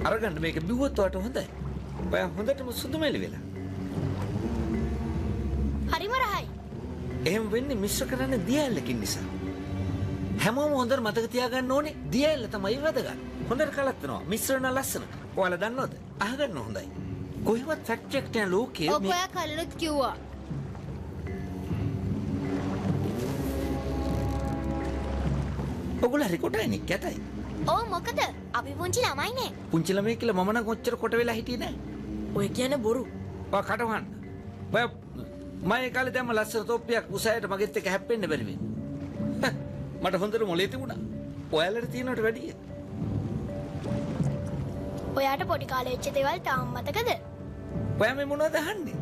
අරගන්න මේක බිව්වොත් ඔයාට හොඳයි. ඔයා හොඳටම සුදු මැලි වෙලා. හරිම රහයි. එහෙම වෙන්නේ මිශ්‍ර කරන්නේ දිය ඇල්ලකින් නිසා. හැමෝම හොඳට මතක තියාගන්න ඕනේ දිය ඇල්ල තමයි වැදගත්. හොඳට කලත් වෙනවා. මිශ්‍රණ ලස්සන. ඔයාලා දන්නවද? අහගන්න හොඳයි. කොහෙවත් ෆැක්ටරි එකක් නෑ ලෝකයේ. ඔක ඔයා කලිනුත් කිව්වා. ඔගොල්ලෝ හරි කොටයිනේ කැතයි. ඔව් මොකද? අපි පුංචි ළමයිනේ. පුංචි ළමයි කියලා මම නම් ඔච්චර කොට වෙලා හිටියේ නෑ. ඔය කියන්නේ බොරු. ඔයා කට වහන්න. ඔයා මම ඒ කාලේ දැම්ම ලස්සන තොප්පියක් උසාවියට මගෙත් එක්ක හැප්පෙන්න බැරි වෙන්න. මට හොඳට මොලේ තිබුණා. ඔයාලට තියෙනවට වැඩිය. ඔයාට පොඩි කාලේ වෙච්ච දේවල් තාම මතකද? ඔයා මේ මොනවද අහන්නේ?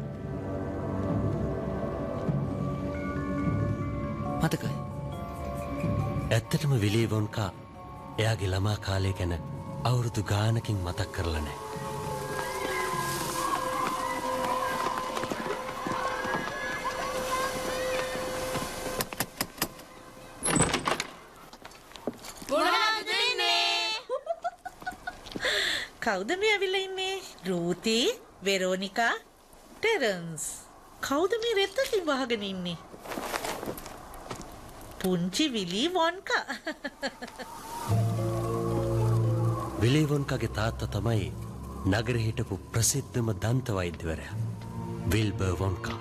මතකයි. ඇත්තටම විලි වොන්කා එයාගේ ළමා කාලය ගැන අවුරුදු ගානකින් මතක් කරලා නැහැ. මොනවද ඉන්නේ? කවුද මේ ඇවිල්ලා ඉන්නේ? රූති, වෙරෝනිකා, ටෙරන්ස්. කවුද මේ රෙද්දකින් වහගෙන ඉන්නේ? පුංචි විලි වොන්කා. විලි වොන්කාගේ තාත්තා තමයි නගරේ හිටපු ප්‍රසිද්ධම දන්ත වෛද්‍යවරයා විල්බර් වොන්කා.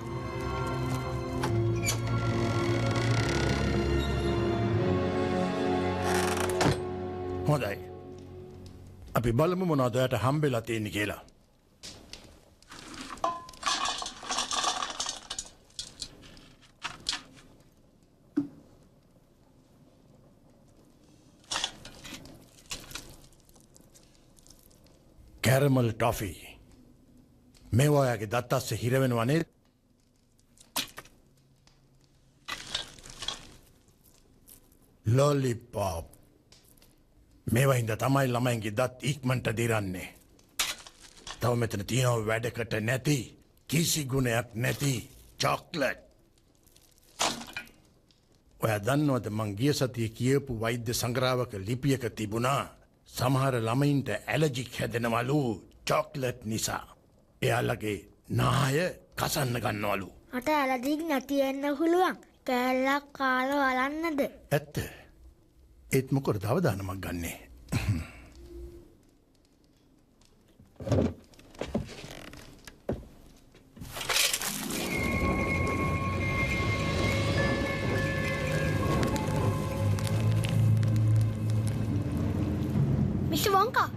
හොඳයි. අපි බලමු මොනවද ඔයාට හම්බෙලා තියෙන්නේ කියලා. Caramel toffee. මේවා ඔයාගේ දත් අස්සේ හිර වෙනවා නේද? ලොලිපොප්. මේවා හින්දා තමයි ළමයින්ගේ දත් ඉක්මනට දිරන්නේ. තව මෙතන තියෙනවා වැඩකට නැති කිසි ගුණයක් නැති චොක්ලට්. ඔයා දන්නවද මං ගිය සතියේ කියපු වෛද්‍ය සංග්‍රාවක ලිපියක තිබුණා සමහර ළමයින්ට ඇලර්ජික් හැදෙනවලු චොක්ලට් නිසා. එයාලගේ නාය කසන්න ගන්නවලු. මට ඇලර්ජික් නැති වෙන්න පුළුවන්. කෑල්ලක් කාලා බලන්නද? ඇත්ත. ඒත් මොකටද අවදානමක් ගන්නෙ? මිස්ටර් වොන්කා,